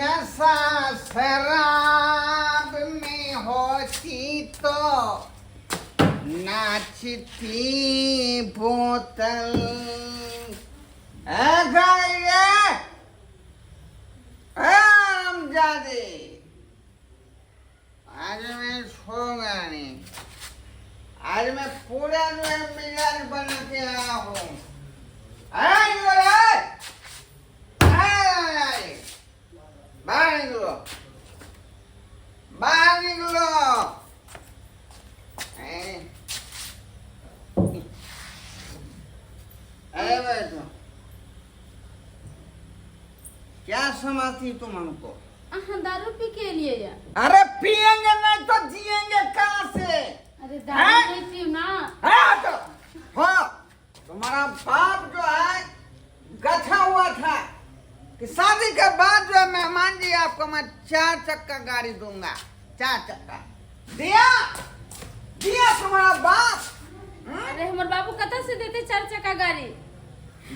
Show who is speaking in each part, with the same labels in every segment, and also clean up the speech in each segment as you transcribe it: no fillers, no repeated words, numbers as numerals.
Speaker 1: नशा शराब में होती तो नाचती बोतल। ए गाइए, ए हरामजादे, आज मैं सोऊंगा नहीं। आज मैं पूरा जो है मिजाज बना के आया हूँ। अरे निकलो रे! अरे, बाहर निकलो, बाहर निकलो। ए, अरे बैठो। क्या समझती तुम हमको?
Speaker 2: अहाँ दारू पी के एलियै या?
Speaker 1: अरे पिएंगे नहीं तो जिएंगे कहाँ से?
Speaker 2: अरे दारू
Speaker 1: हैं?
Speaker 2: नहीं पीऊ ना।
Speaker 1: है तो हाँ, तुम्हारा बाप जो है गठा हुआ था कि शादी के बाद जो है मेहमान जी आपको मैं चार चक्का गाड़ी दूंगा। चार चक्का दिया, दिया तुम्हारा बाप? हम्म?
Speaker 2: अरे हमर बाबू कतऽ से देते चार चक्का गाड़ी?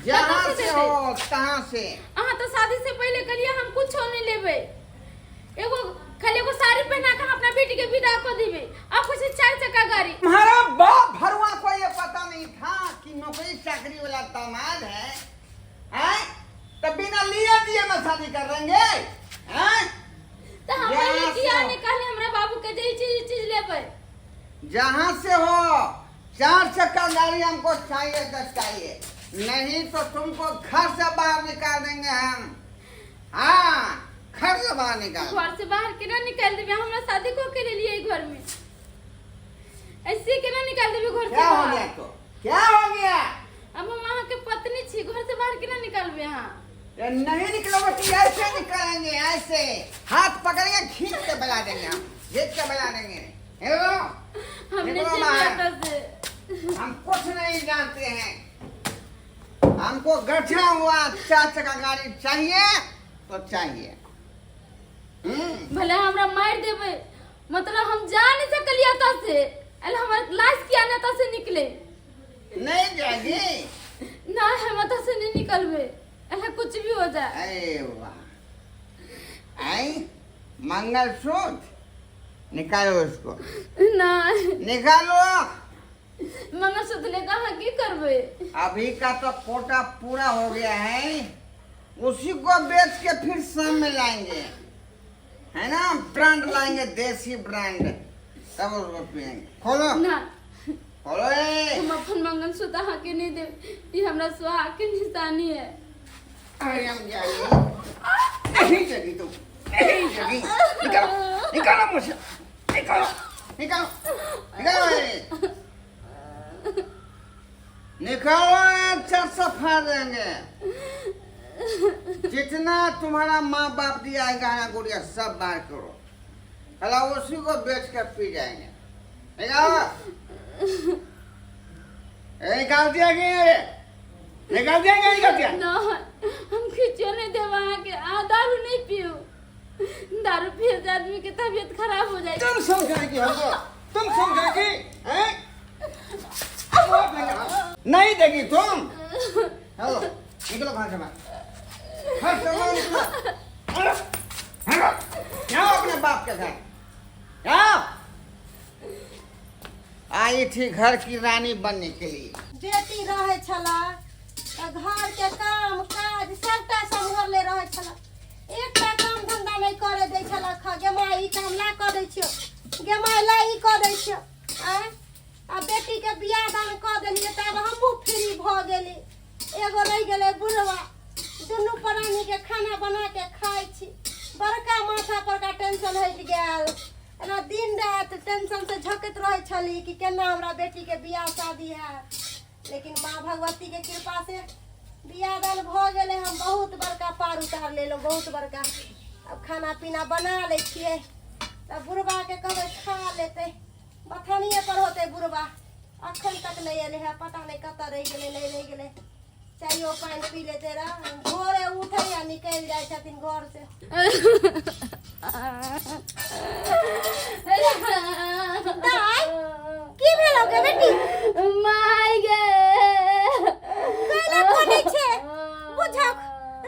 Speaker 1: जहाँ
Speaker 2: कतऽ
Speaker 1: से
Speaker 2: देतै?
Speaker 1: हो तहाँ से।
Speaker 2: अहाँ तो शादी से पहले कहलिए हम कुछो नहीं लेबै, एगो खाली एगो साड़ी पहना के हम अपना बेटी के विदा कऽ देबै। अब कुछ चार चक्का गाड़ी।
Speaker 1: तुम्हारा बाप भरुआ को ये पता नहीं था कि नौकरी चाकरी वाला दामाद है, हैं? तब बिना लिए दिए में शादी कर लेंगे, हैं?
Speaker 2: तऽ हम
Speaker 1: जहाँ
Speaker 2: पहिले
Speaker 1: से
Speaker 2: किया
Speaker 1: हो।
Speaker 2: नहीं कहले हमरा बाबू के जे ई चीज ई चीज लेबै?
Speaker 1: जहाँ से हो चार चक्का गाड़ी हमको चाहिए तो चाहिए, नहीं तो तुमको घर से बाहर निकाल देंगे हम। हाँ, घर से बाहर निकाल।
Speaker 2: घर से बाहर केना निकाल देबै? हमरा शादी कऽ के लेलियै ई घर में, ऐसे केना निकाल देबै घर से
Speaker 1: क्या हो
Speaker 2: बाहर?
Speaker 1: गया तो क्या हो गया?
Speaker 2: अब हम अहाँ के पत्नी छी, घर से बाहर केना निकालबै अहाँ?
Speaker 1: ये नहीं निकलोगे तो ऐसे निकालेंगे, ऐसे हाथ पकड़ेंगे खींच के बजा देंगे हम, खींच के बजा देंगे। हेलो,
Speaker 2: हम नहीं
Speaker 1: निकलो
Speaker 2: जेबै
Speaker 1: बाहर।
Speaker 2: एतऽ से।
Speaker 1: हम कुछ नहीं जानते हैं, हमको गठा हुआ चार चक्का गाड़ी चाहिए तो चाहिए।
Speaker 2: भले हमरा मारि देबै, मतलब हम जा नहीं सकलियै एतऽ से। अल हमर लाश किया नहीं एतऽ से निकले?
Speaker 1: नहीं जाएगी
Speaker 2: ना, हम एतऽ से नहीं निकलबै, अल कुछ भी हो जाए।
Speaker 1: अरे वाह, आई मंगलसूत्र निकालो उसको।
Speaker 2: ना।
Speaker 1: निकालो।
Speaker 2: मंगलसूत्र लेके अहाँ की करबै?
Speaker 1: अभी का तो कोटा पूरा हो गया है, उसी को बेच के फिर शाम में लाएंगे, है ना? ब्रांड लाएंगे, देसी ब्रांड, तब उसको पियेंगे। खोलो।
Speaker 2: ना।
Speaker 1: खोलो ए।
Speaker 2: हम अपन मंगलसूत्र अहाँ के नहीं देब, ई हमरा सुहाग के निशानी है।
Speaker 1: अरे हम जाएंगे नहीं जगी तुम, नहीं जगी। निकालो, निकालो मुझे, निकालो, निकालो, निकालो ए। निकालो, अच्छा सफा देंगे। जितना तुम्हारा माँ बाप दिया है गहना गुड़िया सब बाहर करो, अला उसी को बेच कर पी जाएंगे। निकालो। ए, निकाल दिया कि निकाल दिया कि निकाल दिया?
Speaker 2: ना, हम खींचो नहीं देब अहाँ के। अहाँ दारू नहीं पीऊ, दारू पिए से आदमी के तबीयत खराब हो जाए।
Speaker 1: तुम समझाएगी हमको? तुम समझाएगी हैं? नहीं देगी तुम। चलो निकलो घर से बाहर, घर से बाहर निकलो। अरे, अरे, जाओ अपने बाप के घर जाओ। आई थी घर की रानी बनने के लिए।
Speaker 3: बेटी रहै छला तऽ घरके काम काज सबटा सम्हारले रहै छला, एकटा काम धंधा नहि करे दै छलक हँ। गे माय, ई काम ला कऽ दै छियौ, गे माय, ला ई कऽ दै छियौ। आँय, आ बेटीके बियाह दान कऽ देलियै तऽ आब हमहूँ फ्री भऽ गेली। एगो रहि गेलै बुढ़वा, दुनू प्राणीके खाना बना के खाइ छी। बड़का माथा परका टेंशन हटि गेल। एना दिन राति टेंशन से झकैत रहै छली कि केना हमरा बेटीके बियाह शादी हैत, लेकिन माँ भगवतीके कृपा से बियाह दान भऽ गेलै। हम बहुत बड़का पार उतार लेलहुँ, बहुत बड़का। आब खाना पीना बना लै छियै तऽ बुढ़बाके कहबै खा लेतै। बथानिए पर होतै बुढ़बा, अखन तक नहि एलै है, पता नहि कतऽ रहि गेलै, नहि रहि गेलै। चायो पानि पी लेते रह, भोरे उठै आ निकलि जाइ छथिन घर से। दाइ, की भेलौ गे बेटी?
Speaker 2: माय गे।
Speaker 3: कैला कोनै छै बुझक?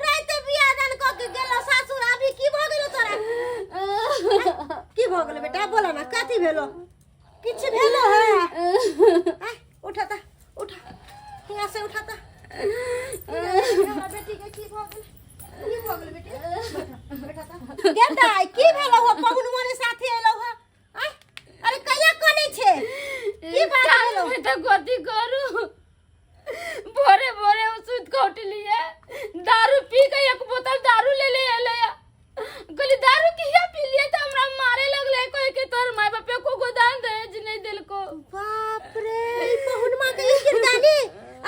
Speaker 3: राते बियाह दान कऽ के गेलौ सासुर, अभी की भऽ गेलौ? की भऽ गेलै बेटा बोला ना कथी भेलो किछु भेलो है आय, उठा ता उठा हियाँ से उठा ता हमरा बेटी के की भऽ गेलै की भऽ गेलै बेटी बैठा बैठा ता गे दाइ की भेलो हो पहुन मोरे साथे एलो हो आय अरे कैला कनै छै की बात भेलो
Speaker 2: बेटा गति करू भोरे भोरे हम सुति कऽ उठलियै दारू पी के एक बोतल दारू ले ले एलै कहली दारू किया पी लियै तऽ हमरा मारे लगलै कहे के तोहर माय बाप एको गो दान दहेज नहि देलको।
Speaker 3: बाप रे, ई पहुनमा के ई किरदानी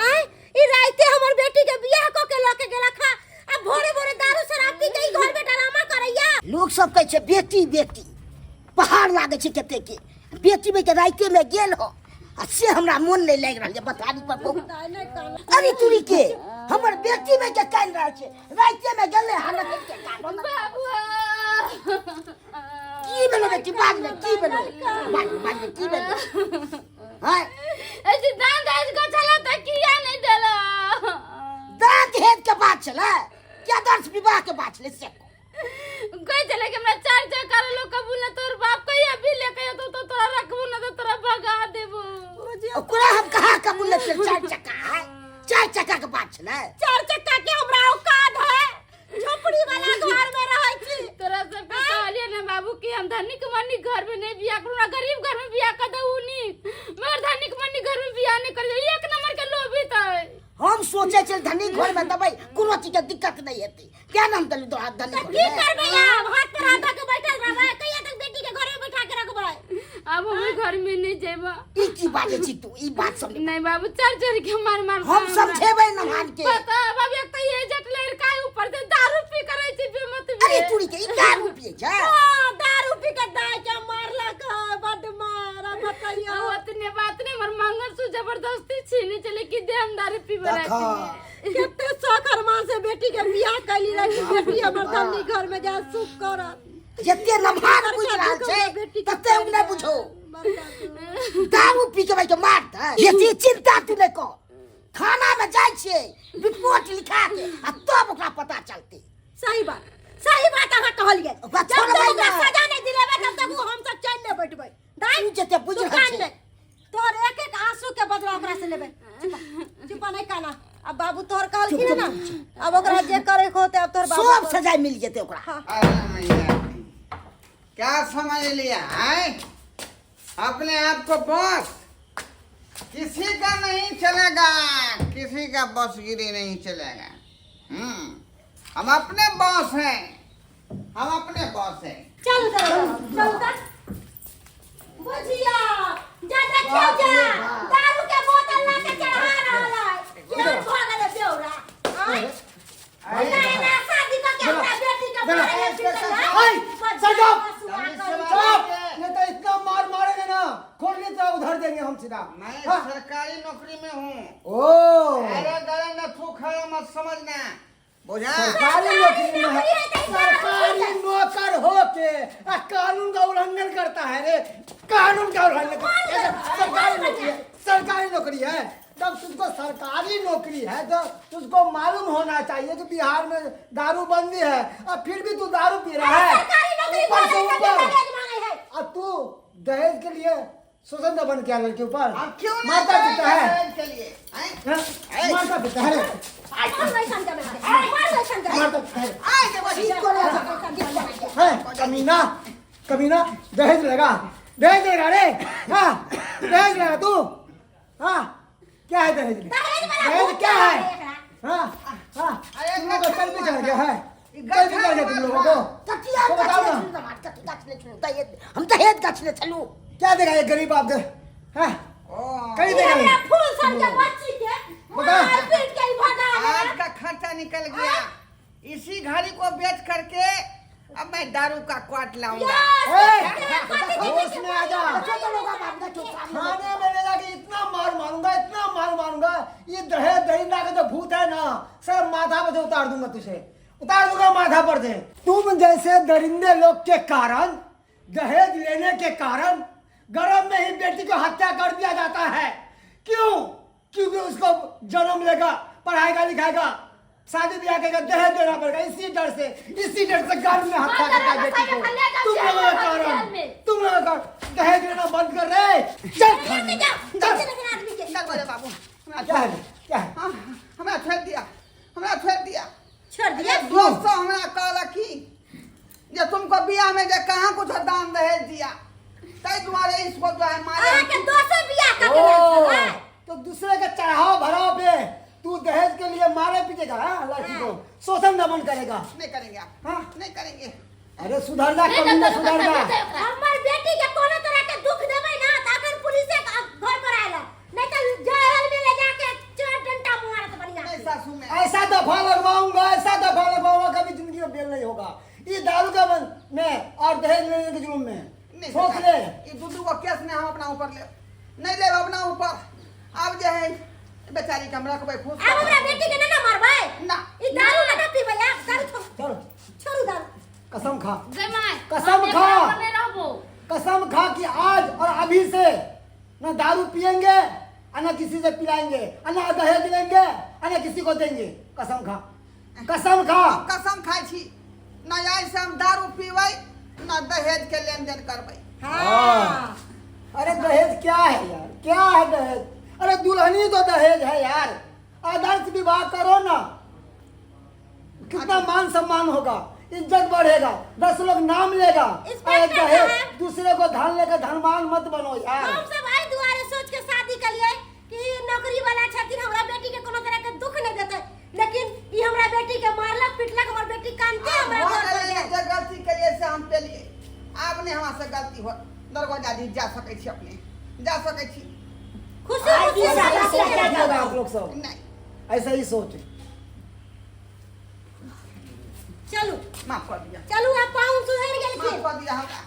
Speaker 3: आय, ई राइते हमर बेटी के बियाह क के ल के गेला खा आ भोरे भोरे दारू शराब पी के ई घर में ड्रामा करैया।
Speaker 4: लोक सब कहै छै बेटी बेटी पहाड़ लागै छै कते के बेटी में के राइते में गेल हो आ से हमरा मोन नहीं लागि रहल छै बथारी पर बहुत। अरे तुरी के हमर बेटी में के कान रहल छै राइते में गेलै हालत के कान
Speaker 2: बाबुआ
Speaker 4: की भेलो बेटी बाज ने की भेलो बाज बाज ने की भेलो हाय
Speaker 2: ए जे दान दहेज गछला त किया नहीं देला?
Speaker 4: दान दहेज के बात छलै क्या दर्श विवाह के बात छलै से
Speaker 2: कहै छलै कि हमरा चार चक्का लोग कबूल ना तोर बाप कहिया भी लेके अयतौ तो तोरा रखबो ना तो तोरा भगा देबो।
Speaker 4: ओकरा हम कहाँ कबूल लेते चार चक्का है चार चक्का के बात छलै।
Speaker 3: चार चक्का के हमरा औकात है झोपड़ी वाला घर में रहै छी।
Speaker 2: तोरा सबके कहलिए ना बाबू कि हम धनिक मनी घर में नहीं बियाह करू ना गरीब घर में बियाह कर दऊ नीक मगर धनिक मनी घर में बियाह नहीं कर एक नंबर के लोभी त
Speaker 4: हम सोचे छल धनिक घर में देबै कोनो चीज के दिक्कत नहीं हेतै क्या नाम देलू तोरा धनिक
Speaker 3: की करबै आब हाथ पर हाथ धऽ के बैठल रहबै कहिया तक बेटी के घर में बैठा के रखबै?
Speaker 2: अब हम घर में नहीं जेबा।
Speaker 4: ई की बाजै छी तू ई बात सब
Speaker 2: नहीं बाबू चढ़ चढ़ के मार मार
Speaker 4: हम समझेबै नहान के।
Speaker 2: पता बाबू एक तो ये जट लड़का है ऊपर से दारू पी करे छी बेमत
Speaker 4: अरे तुरी के ई दारू पिए छै।
Speaker 3: हां दारू पी के दाय के मारलक है बड मार अब बताइयो।
Speaker 2: ओतने बात नहीं हमर मंगलसूत्र जबरदस्ती छीने चले कि दे हम दारू पीबे
Speaker 5: देखा।
Speaker 3: कते शौक अरमान से बेटी के बियाह कैली रही बेटी हमर धनी घर में जा सुख करत।
Speaker 4: जते नमहान बुझ रहल छै तते हम नहि बुझो। दारू पी के भाई के मार दे यदि चिंता तू नहीं कर थाना में जाइ छियै रिपोर्ट लिखा के आ तब ओकरा पता चलतै।
Speaker 3: सही बात सही बात अहाँ कहलियै।
Speaker 4: ओकरा
Speaker 3: जब तक
Speaker 4: छोड़बै
Speaker 3: ओकरा
Speaker 4: नहि।
Speaker 3: सजा नहि दिलेबै तब तक ओ हम सब चैन नहि बैठबै। दाइ
Speaker 4: तू जते बुझ
Speaker 3: तू
Speaker 4: रहल
Speaker 3: कान
Speaker 4: छै।
Speaker 3: नहि। तोहर एक एक आंसू के बदला ओकरा से लेबै। चुपा चुपा नहीं काना। अब बाबू तोहर कहलखिन ना अब ओकरा जे करे के होते अब तोहर बाबू
Speaker 4: सब सजाय मिल जेतै ओकरा।
Speaker 3: हाँ।
Speaker 1: अरे मैया क्या समझ लिया है अपने आप को बॉस? किसी का नहीं चलेगा, किसी का बॉसगिरी नहीं चलेगा। हम अपने बॉस हैं, हम अपने बॉस हैं।
Speaker 3: चल चल चल चल बुझिया जा देखियो जा दारू के बोतल ला के चढ़ा रहल है। केहन भ गेलै बेौरा? आँय? एना एना शादी क के हमरा बेटी के मारे पिटै है।
Speaker 5: आय, सर जाओ।
Speaker 1: चुप।
Speaker 5: नहीं तो इतना मार मारेंगे ना खोल तो उधर देंगे हम सीधा।
Speaker 1: मैं
Speaker 5: हाँ।
Speaker 1: सरकारी नौकरी में हूँ।
Speaker 5: ओ
Speaker 1: अरे गला न थूक है मत समझना बुझा।
Speaker 5: सरकारी नौकरी में है, सरकारी नौकर हो के आ कानून का उल्लंघन करता है रे, कानून का उल्लंघन करता है। सरकारी नौकरी है, सरकारी नौकरी है तब तुझको सरकारी नौकरी है तो तुझको मालूम होना चाहिए कि बिहार में दारू बंदी है और फिर भी तू दारू पी रहा है।
Speaker 3: सरकारी नौकरी
Speaker 5: ऊपर से
Speaker 3: वाले
Speaker 5: ऊपर।
Speaker 3: दहेज मांगे है।
Speaker 5: और तू दहेज के लिए शोषण बन के लड़के ऊपर
Speaker 1: अब क्यों नहीं
Speaker 5: मारता पीटता है।
Speaker 1: दहेज के लिए, हैं?
Speaker 5: हाँ? मारता पीटता है रे।
Speaker 3: मार वैसन के बेटा, मार वैसन के।
Speaker 5: मारता पीटता है।
Speaker 1: आए के बस।
Speaker 5: है, कमीना कमीना दहेज लगा, दहेज लगा रे। हाँ दहेज लगा तू। हाँ क्या है दहेज में?
Speaker 3: दहेज वाला
Speaker 5: दहेज
Speaker 3: भूत
Speaker 5: क्या
Speaker 3: है
Speaker 5: है?
Speaker 3: एकरा।
Speaker 5: हाँ हाँ
Speaker 1: अरे
Speaker 5: तुम लोग का चल भी चढ़ गया है,
Speaker 1: ई
Speaker 5: चल भी चढ़ गया तुम लोगों को।
Speaker 4: कचिया
Speaker 5: तो बताओ
Speaker 4: गाछ
Speaker 5: ना।
Speaker 4: ले छलू, कथी गाछ ले छलू, दहेज हम दहेज गाछ ले छलू।
Speaker 5: क्या देगा ये गरीब आप दे? हाँ
Speaker 1: ओ,
Speaker 5: कहीं देगा
Speaker 3: हमरा
Speaker 5: नहीं।
Speaker 3: फूल सन के बच्ची के
Speaker 5: बता।
Speaker 3: मार पीट के ही भगा देला।
Speaker 1: आज का खर्चा निकल गया, इसी घड़ी को बेच करके अब मैं दारू का क्वाट लाऊंगा।
Speaker 5: ए,
Speaker 3: कथी
Speaker 5: होश में आ जा।
Speaker 4: देखो तो लोग बाप देखो सामने।
Speaker 5: थाने में ले जाके इतना मार मारूंगा, इतना मार मारूंगा, ये दहेज दरिंदा का जो भूत है ना सब माथा पर से उतार दूंगा तुझे, उतार दूंगा माथा पर से। तुम जैसे दरिंदे लोग के कारण, दहेज लेने के कारण गर्भ में ही बेटी को हत्या कर दिया जाता है। क्यों? क्योंकि उसको जन्म लेगा, पढ़ाएगा लिखाएगा, शादी ब्याह करेगा, दहेज देना पड़ेगा। इसी डर से, इसी डर से गर्भ में हत्या करता है बेटी को। तुम लोगों के कारण।
Speaker 1: दोस्त सब हमरा कहलक की जे तुमको बियाह में जे कहाँ कुछ दान दहेज दिया, ताहि दुआरे इसको जो है मारे।
Speaker 3: अहाँके दोसर बियाह कऽ
Speaker 5: ओ,
Speaker 3: के छलै।
Speaker 5: तो दूसरे के चढ़ाव भराव पे तू दहेज के लिए मारे पीटेगा, हाँ? लड़की को शोषण दमन करेगा।
Speaker 1: नहीं करेंगे आप।
Speaker 5: हाँ?
Speaker 1: नहीं करेंगे।
Speaker 5: अरे सुधर जा,
Speaker 2: नहीं,
Speaker 5: कमीना,
Speaker 2: तो
Speaker 5: सुधर जा।
Speaker 3: हमर बेटी के कोनो तरह के दुख देबै ना त अखन पुलिसे घर पर आयल, नहीं त जेल में ले जाके चार डंडा मारत बढ़िया।
Speaker 1: नहीं सासू में
Speaker 5: ऐसा दफा लगवाऊंगा, ऐसा दफा लगवाऊंगा, कभी जिंदगी में बेल नहीं होगा। ये दारू के बंद में और दहेज लेने के जुर्म में।
Speaker 1: नहीं
Speaker 5: सोच
Speaker 1: सरकार,
Speaker 5: ले।
Speaker 1: ई दू दू गो केस ने हम अपना ऊपर ले नहीं लेब अपना ऊपर। आब जे है बेचारी के हम रखबै खुश।
Speaker 3: आब हमरा बेटी के ना ना मारबै।
Speaker 1: ना।
Speaker 3: ई दारू ना ना पीबै, आब दारू छोड़ू।
Speaker 5: चलो।
Speaker 3: छोड़ू दारू।
Speaker 5: कसम खा।
Speaker 2: गै my,
Speaker 5: कसम
Speaker 2: हम
Speaker 5: खा।
Speaker 2: एकरा पर नहि रहबो।
Speaker 5: कसम खा कि आज और अभी से न दारू पियेंगे और न किसी से पिलाएंगे और न दहेज लेंगे और न किसी को देंगे। कसम खा, कसम खा।
Speaker 1: हम कसम खाइ छी, न आइ से हम दारू पीबै न दहेज के लेन देन करबै।
Speaker 3: हाँ।
Speaker 5: अरे दहेज क्या है यार, क्या है दहेज? अरे दुल्हनी तो दहेज है यार। आदर्श विवाह करो ना, कितना मान सम्मान होगा, इज्जत बढ़ेगा, 10 लोग नाम लेगा।
Speaker 3: इंस्पेक्टर
Speaker 5: अरे दहेज
Speaker 3: साहब।
Speaker 5: दूसरे को धन लेकर धनवान मत बनो यार।
Speaker 3: हम सब एहि दुआरे सोच के शादी कलिए कि ई नौकरी वाला छथिन, हमरा बेटी के कोनो तरह के दुख नहीं देते, लेकिन ई हमरा बेटी के मारलक पिटलक, हमर बेटी कानते हमरा
Speaker 1: भऽ
Speaker 3: घर पर
Speaker 1: गेलै,
Speaker 3: गेल।
Speaker 1: जे गलती केलियै से हम पेलियै, आब नहि हमरा से गलती होत। दरवाजा जी जा सकै छी, अपने जा सकै छी।
Speaker 3: खुशी
Speaker 4: आइ
Speaker 3: खुशी
Speaker 4: दिन
Speaker 3: शादी
Speaker 4: साला
Speaker 3: केलियै।
Speaker 4: से
Speaker 5: सोच आप लोग सब
Speaker 1: नहि।
Speaker 5: ऐसा ही सोच।
Speaker 3: चलू।
Speaker 1: माफ कऽ दिअ।
Speaker 3: चलू, आब पाहुन सुधरि
Speaker 1: माफ
Speaker 3: गेलखिन।
Speaker 1: कऽ दिअ हमरा।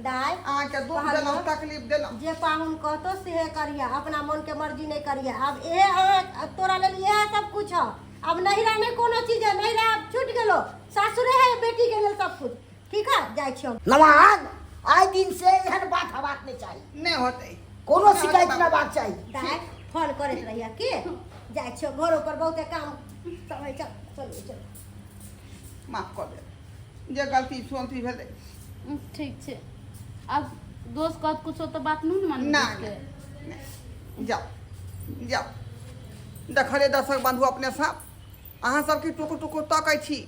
Speaker 3: दाय,
Speaker 1: अहाँके दुख देलहुँ, तकलीफ देलहुँ।
Speaker 3: जे पाहुन कहतो सेहे करिया, अपना मन के मर्जी नहीं करिया। आब इहे अहाँ तोरा लेल इहे सब कुछ है। आब नहिरा नहीं कोनो चीज है, नहिरा आब छूट गेलो, सासुरे है बेटी के लेल सब कुछ। ठीक है, जाइ छियौ।
Speaker 4: नवान, आइ दिन से एहन बात हबाक नहि चाही।
Speaker 1: नहि होतै।
Speaker 4: कोनो शिकायत नहि हेबाक चाही।
Speaker 3: दाय, फोन करैत रहिया के जाइ छियौ, घरो पर बहुते काम सब है। चल चलू चलू।
Speaker 1: माफ कऽ देब जे गलती सोलती भेलै।
Speaker 2: ठीक छै, आब दोस्त कहत कुछो तऽ बात नहि ने मानबै।
Speaker 1: ना।
Speaker 2: दोस्तके।
Speaker 1: नहि, जाउ जाउ। देखलियै दर्शक बन्धु अपने सब, अहाँ सबके टुकु टुकु तकै छी।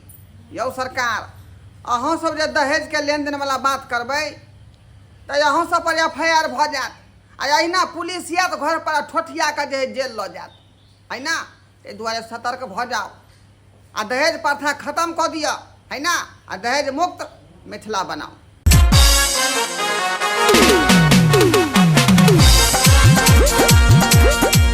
Speaker 1: यौ सरकार, अहाँ सब जे दहेजके लेनदेनवला बात करबै तऽ अहाँ सब पर एफ I R भऽ जायत आ अहिना पुलिस आयत घर पर आ ठोठिया कऽ जे है जेल लऽ जायत है ना। ताहि दुआरे सतर्क भऽ जाउ आ दहेज प्रथा खतम कऽ दिअ है ना, आ दहेज मुक्त मिथिला बनाउ।